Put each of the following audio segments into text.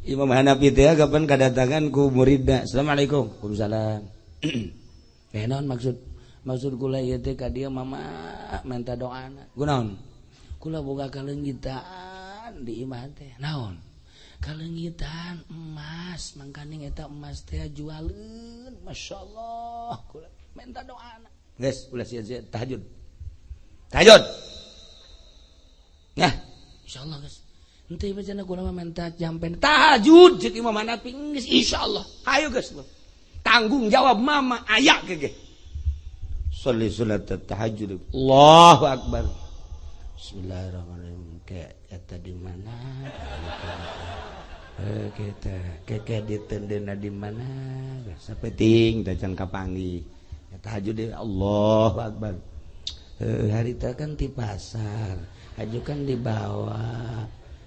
Imam Hanafi teh kapan kadatangan ku muridna. Assalamualaikum. Waalaikumsalam. Eh, naon maksud maksud kula ieu teh ka dieu, Mama, minta doana. Kunaon? Kula boga kaleungitan di imah teh. Naon? Kaleungitan emas, mangkaning eta emas teh jualeun. Masyaallah, kula minta doana. Geus, ulah sia-sia tahajud. Tahajud. Nah, insyaallah geus. Henteu bacana kula mah minta jampen tahajud cek Imam Hanafi geus insyaallah. Hayu geus tanggung jawab mama aya ke ge. Sholli salat tahajud. Allahu akbar. Bismillahirrahmanirrahim. Kayak eta di mana? Eh, kita keke ditendena di mana? Sapeting teh can kapanggih. Tahajud deh, Allahu akbar. Eh, harita kan di pasar, haju kan dibawa.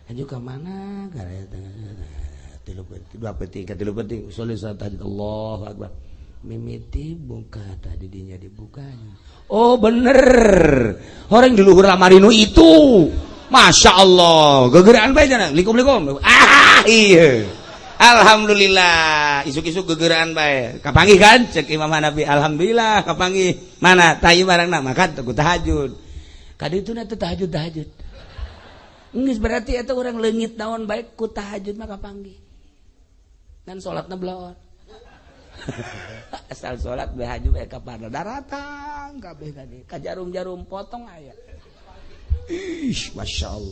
Haju ke mana? Tilu peuting, dua peuting, tilu peuting. Sholli salat tahajud. Allahu akbar. Mimiti buka tadi dinya dibukanya. Oh bener, orang di luhur lamarinu itu, masya Allah, gegeraan bae jana. Likum likum. Ah iya. Alhamdulillah, isuk-isuk gegeraan bae. Kapanggih kan? Cek Imam Hanafi, alhamdulillah kapanggih. Mana tayu barangna makan ku tahajud. Kadi itu na tahajud tahajud. Geus berarti eta urang leungit naon bae ku tahajud mah kapanggih. Kan salatna belaon. Asal salat bae haju bae ka daratang kabeh tadi. Ka jarum-jarum potong aya. Ih, masya Allah.